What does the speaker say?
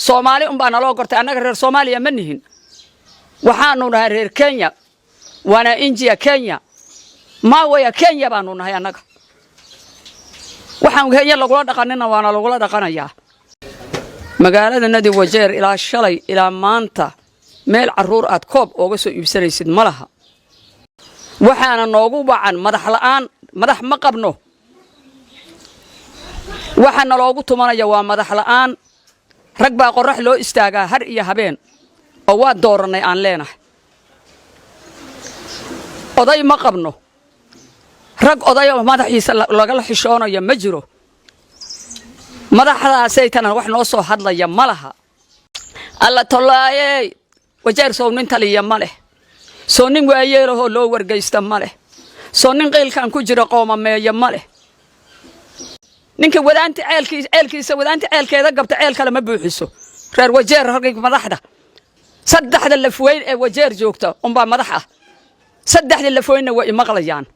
Soomaali unbaa naloo gortay. Annaga reer Soomaaliya ma nihin, waxaanu nahay reer Kenya. Waana injiya Kenya, maawaya Kenya baanu nahay annaga. Waxaan Kenya lagula dhaqanina waana lagula dhaqanayaa. Magaalada nadi Wajeer ilaa shalay ilaa maanta meel carruur aad koob ooga soo iibsanaysid ma laha. Waxaana noogu wacan madax la'aan. Madax ma qabno. Waxa naloogu tumanaya waa madax la'aan. Rag baa qorrax loo istaagaa har iyo habeen oo waa doorannay aan leenahay. Oday ma qabno. Rag oday oo madaxiisa lagala xishoonayo ma jiro. Madaxdaasaytana wax noo soo hadlaya ma laha. Alla tollaayey, Wajeer sow nin taliya ma leh? Soo nin waayeelahoo loo wargaysta ma leh? Soo nin qaylkan ku jira qoomameeya ma leh? Ninka wadaanta ceelkiis ceelkiisa wadaanta ceelkeeda gabta, ceel kale ma buuxiso. Reer Wajeer, ragga madaxda, saddexda lafweyn ee Wajeer joogta unbaa madax ah. Saddexda lafweynna way imaqlayaan.